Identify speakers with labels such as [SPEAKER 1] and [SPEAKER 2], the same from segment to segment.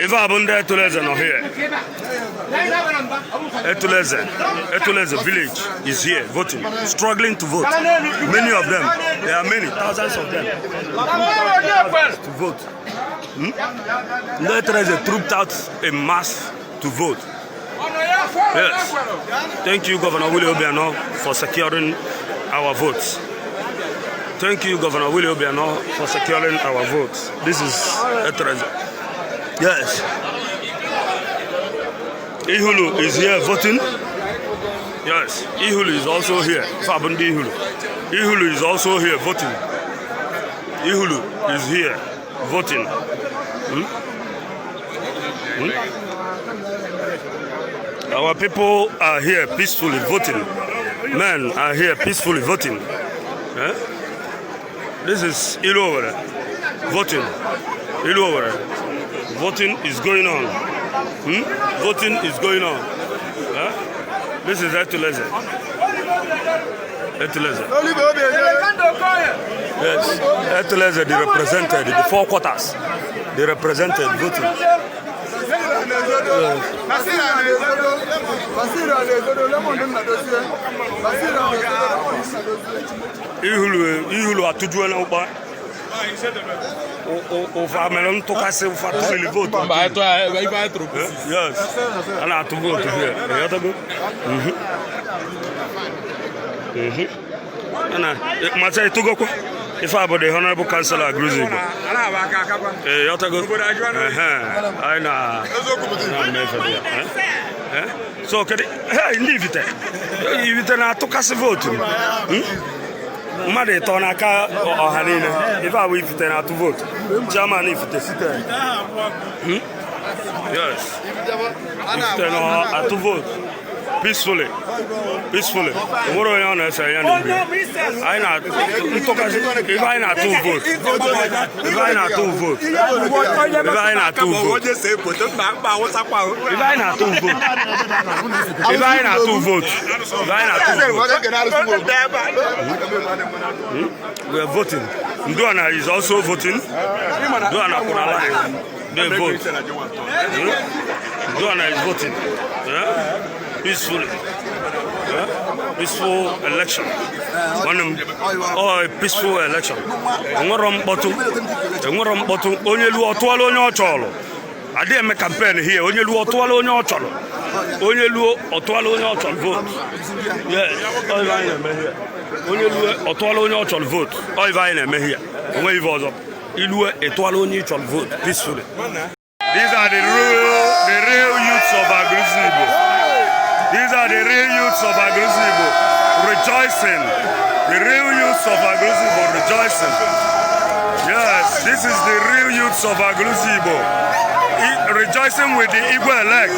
[SPEAKER 1] Ife a bụ ndị Etuleze nọ here. Etuleze, Etuleze village is here voting, struggling to vote. Many of them, there are many, thousands of them to vote. Ndị Etuleze trooped out in mass to vote. Yes. Thank you, Governor Willie Obiano, for securing our votes. Thank you, Governor Willie Obiano, for securing our votes. This is Etuleze. Yes. Ihulu is here voting. Yes, Ihulu is also here. Fabundi Ihulu. Ihulu is also here voting. Ihulu is here voting. Hmm? Our people are here peacefully voting. Men are here peacefully voting. Eh? This is Iluowere voting. Iluowere. Voting is going on. Voting is going on. Eh? This is Etuleze. Etuleze. Yes. Etuleze, they represented the four quarters. They represented voting. Ihulu Ihulu atụjuola ụkpa ụfa mere ntụkasị ụfa tụliri vote.
[SPEAKER 2] Mba, anyị tụọ ife anyị tụrụ.
[SPEAKER 1] Yes, a na-atụ vote here, ịghọtago? Na mata ịtụgokwa ife a bụ the honorable councillor Agụlụzigbo. Ee, ịghọtago? Ehe, anyị na na-eme ife dị ya. Eh? Eh? So kedu, hey, ndị Ivite Ivite na-atụkasị vote. Mmadụ ịtọ n'aka ọha niile. Ife a bụ Ifite na-atụ vote, chairman Ifite. Yes, Ifite na-atụ vote peacefully, peacefully. Enwere onye ọ na-ese ya na ibe anyị na ntụkasị. Ife anyị na-atụ vote, ife anyị na-atụ vote, ife anyị na-atụ vote, ife anyị na-atụ vote, ife anyị na-atụ vote, ife anyị na-atụ vote. We are voting. Nduana is also voting. Nduana Kunala, they vote. Nduana is voting. Yeah? Peacefully. Yeah? Peaceful election. Nwanne m, ọ peaceful election. Enwero mkpọtụ. Enwero mkpọtụ. Onye luo ọtụọla onye ọ chọrọ. Adịghị eme campaign here. Onye luo ọtụọla onye ọ chọrọ. Onye luo ọtụọla onye ọ chọrọ vote. Yes, ọ ife anyị na-eme here. Onye luo ọtụọla onye ọ chọrọ vote. Ọ ife anyị na-eme here. Onweghị ife ọzọ. Ilue ịtụọla onye ị chọrọ vote peacefully. These are the real youths of Agụlụzigbo. These are the real youths of Agụlụzigbo rejoicing. The real youths of Agụlụzigbo rejoicing. Yes, this is the real youths of Agụlụzigbo. Rejoicing with the Igwe elect,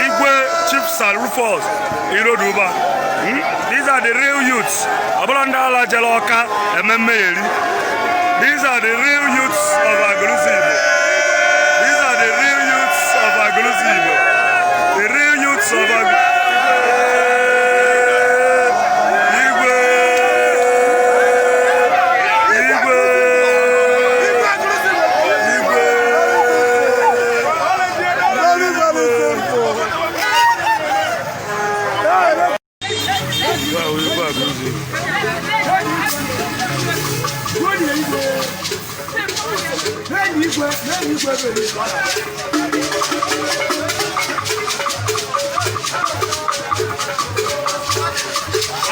[SPEAKER 1] Igwe Chief Sir Rufus Iroduba. These are the real youths. Ọ bụrụ ndị ala jere ọka eme mmegheri. These are the real youths of Agụlụzigbo. These are the real youths of Agụlụzigbo. The real youths of Agụlụzigbo. Igwe! Igwe! Igwe!
[SPEAKER 3] Very, very simple.
[SPEAKER 1] Igwe, Igwe Agụlụzigbo.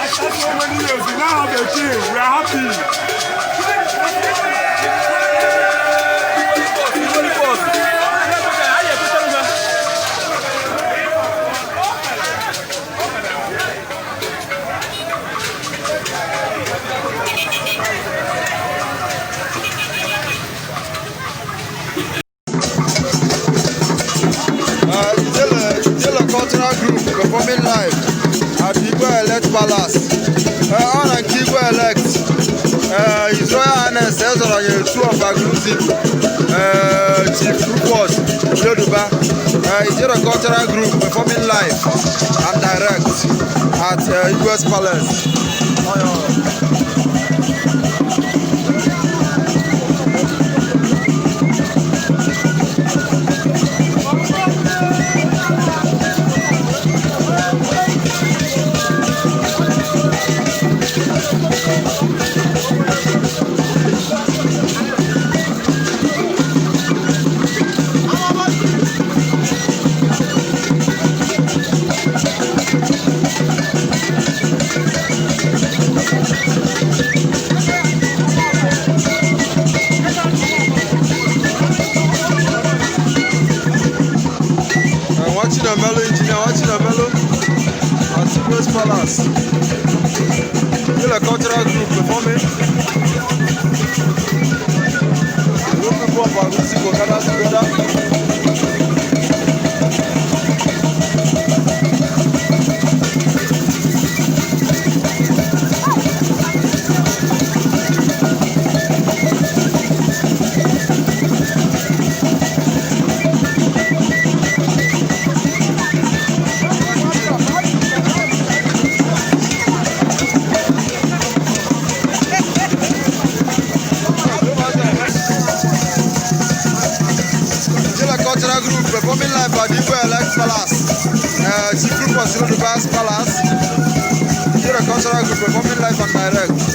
[SPEAKER 3] After so many years, we now have a king. We are happy.
[SPEAKER 4] Ijele Cultural Group performing live at Igwe Elect Palace. Ọ na nke Igwe Elect, His Royal Highness Ezoranye two of Agụlụzigbo, Chief Rufus Iroduba. Ijele Cultural Group performing live and direct at Igwe's Palace. Nwachinemelu, Engineer Nwachinemelu at Igwe's Palace. Ijele Cultural Group performing. The people of Aguluzigbo gather together. Ijele Cultural Group performing live at Igwe Elect Palace. Chief Group of Sinoduba's Palace. Ijele Cultural Group performing live and direct.